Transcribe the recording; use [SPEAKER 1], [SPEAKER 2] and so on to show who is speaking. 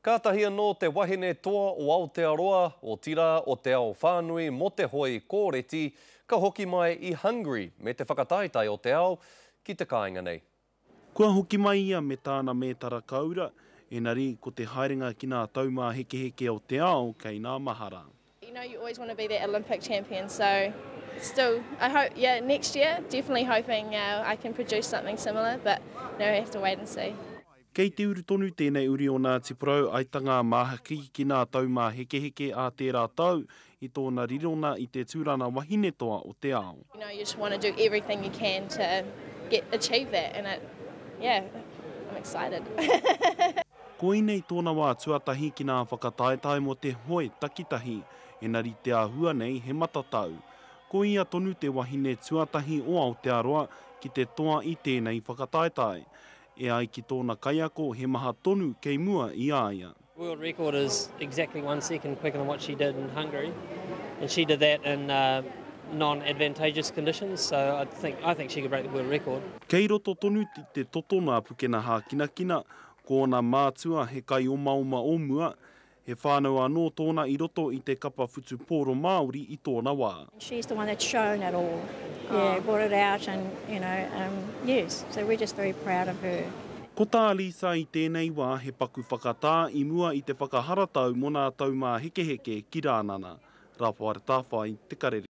[SPEAKER 1] Kātahi anō te wahine toa o Aotearoa, otirā o te ao whānui mō te hoi kōreti, ka hoki mai i Hungary me te whakataetae o te ao ki te kāinga nei.
[SPEAKER 2] Kua hoki mai ia me tāna mētara kāura, enari ko te haerenga ki nā taumāhekeheke o te ao kei nā mahara.
[SPEAKER 3] You know you always want to be that Olympic champion so still I hope yeah next year definitely hoping uh, I can produce something similar but you know we have to wait and see.
[SPEAKER 2] Kei te uru tonu tēnei uri o Ngāti Porou aitanga a Māhaki ki nā taumāhekeheke ā tērā tau i tōna rirona i te tūrana wahine toa o te ao.
[SPEAKER 3] You know you just want to do everything you can to get achieve that and it yeah I'm excited.
[SPEAKER 2] Koinei tōna wā tuatahi ki nā whakataetae mō te hoe takitahi, enari te āhua nei he matatau. Ko ia tonu te wahine tuatahi o Aotearoa ki te toa i tēnei whakataetae. E ai ki tōna kaiako he maha tonu kei mua i a ia.
[SPEAKER 4] World record is exactly one second quicker than what she did in Hungary and she did that in non-advantageous conditions so I think, I think she could break the world record.
[SPEAKER 2] Kei roto tonu te toto nā Pukena Hākinakina, Ko ōna mātua he kaiomaoma o mua, he whānau anō tōna i roto i te kapa whutupōro Māori i tōna wā.
[SPEAKER 5] She's the one that's shown it all, yeah, brought it out and, you know, um, yes, so we're just very proud of her.
[SPEAKER 2] Ko tā Lisa i tēnei wā he paku whakatā i mua i te whakaharatau mō nā taumāhekeheke ki Rānana. Rāwhara Tāwhai, Te Karere.